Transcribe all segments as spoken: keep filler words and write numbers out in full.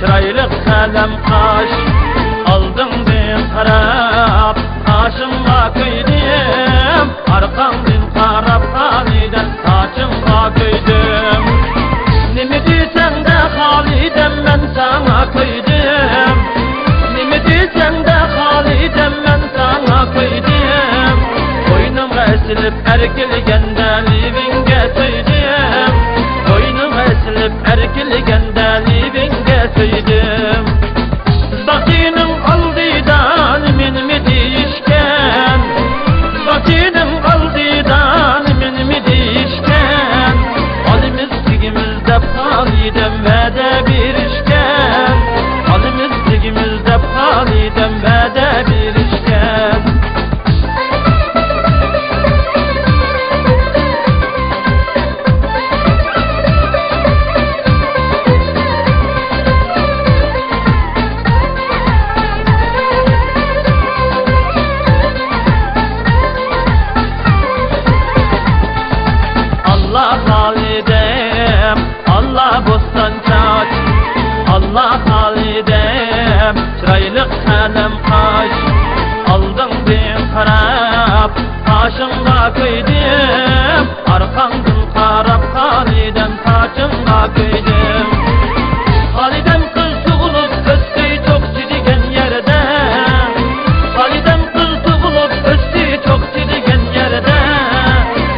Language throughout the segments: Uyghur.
چىرايلىق قەلەم قاش، ئالدىڭدىن قاراپ، قاشىڭغا كۆيدۈم. ئارقاڭدىن قاراپ، خالىدەم، ساچىڭغا كۆيدۈم. نېمە دېسەڭدە، خالىدەم، مەن ساڭا كۆيدۈم. نېمە دېسەڭدە، خالىدەم، مەن ساڭا كۆيدۈم. بوينۇڭغا ئېسىلىپ ئەركىلىگەندە، لېۋىڭگە سۆيدۈم. بوينۇڭغا ئېسىلىپ ئەركىلىگەندە، لېۋىڭگە سۆيدۈم. باقىنىڭ ئالدىدا نېمىنىمۇ دېيىشكەن؟ باقىنىڭ ئالدىدا نېمىنىمۇ دېيىشكەن؟ ئالىمىز، تېگىمىز دەپ خالىدەم ۋەدە بېرىشكەن. ئالىمىز، تېگىمىز دەپ خالىدەم ۋەدە بېرىشكەن. ئاللا خالىدەم، ئاللا بوستان چاچ، ئاللا خالىدەم، چىرايلىق قەلەم قاش. ئالدىڭدىن قاراپ، قاشىڭغا كۆيدۈم. ئارقاڭدىن قاراپ، خالىدەم، ساچىڭغا كۆيدۈم. خالىدەم قىز تۇغۇلۇپ ئۆستى چوقچى دېگەن يەردە. خالىدەم قىز تۇغۇلۇپ ئۆستى چوقچى دېگەن يەردە.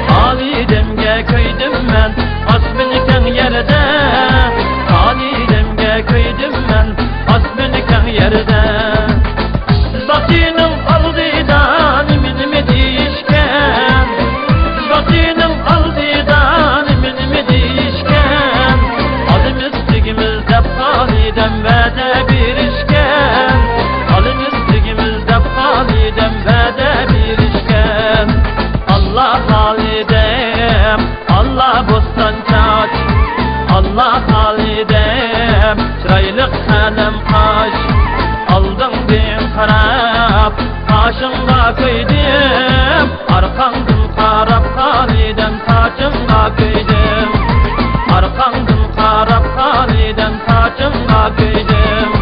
خالىدەمگە كۆيدۈم مەن ئاسمىنى كەڭ يەردە. خالىدەمگە كۆيدۈم مەن ئاسمىنى كەڭ يەردە. باقىنىڭ ئالدىدا نېمىنىمۇ دېيىشكەن؟ باقىنىڭ ئالدىدا نېمىنىمۇ دېيىشكەن؟ ئالىمىز، تېگىمىز دەپ خالىدەم ۋەدە بېرىشكەن. ئالىمىز، تېگىمىز دەپ خالىدەم ۋەدە بېرىشكەن. ئاللا خالىدەم، ئاللا بوستان چاچ، ئاللا خالىدەم، چىرايلىق قەلەم قاش. ئالدىڭدىن قاراپ، قاشىڭغا كۆيدۈم. ئارقاڭدىن قاراپ، خالىدەم، ساچىڭغا كۆيدۈم. ئارقاڭدىن قاراپ، خالىدەم، ساچىڭغا كۆيدۈم.